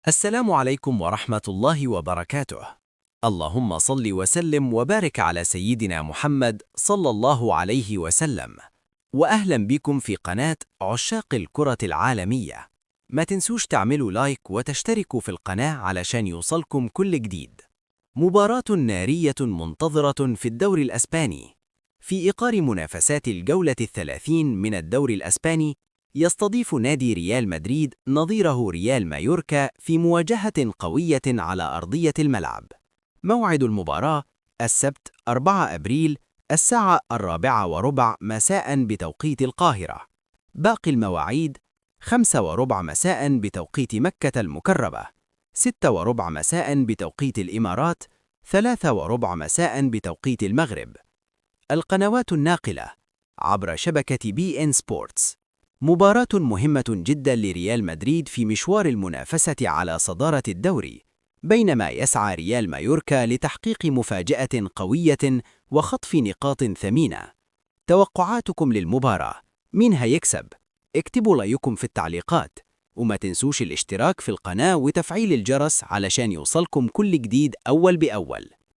السلام عليكم ورحمة الله وبركاته. اللهم صل وسلم وبارك على سيدنا محمد صلى الله عليه وسلم. وأهلا بكم في قناة عشاق الكرة العالمية. ما تنسوش تعملوا لايك وتشتركوا في القناة علشان يوصلكم كل جديد. مباراة نارية منتظرة في الدوري الأسباني. في إطار منافسات الجولة 30 من الدوري الأسباني، يستضيف نادي ريال مدريد نظيره ريال مايوركا في مواجهة قوية على أرضية الملعب. موعد المباراة السبت 4 أبريل الساعة 4:15 مساء بتوقيت القاهرة. باقي المواعيد 5:15 مساء بتوقيت مكة المكرمة، 6:15 مساء بتوقيت الإمارات، 3:15 مساء بتوقيت المغرب. القنوات الناقلة عبر شبكة بي إن سبورتس. مباراة مهمة جدا لريال مدريد في مشوار المنافسة على صدارة الدوري، بينما يسعى ريال مايوركا لتحقيق مفاجأة قوية وخطف نقاط ثمينة. توقعاتكم للمباراة، مين هيكسب؟ اكتبوا رأيكم في التعليقات، وما تنسوش الاشتراك في القناة وتفعيل الجرس علشان يوصلكم كل جديد أول بأول.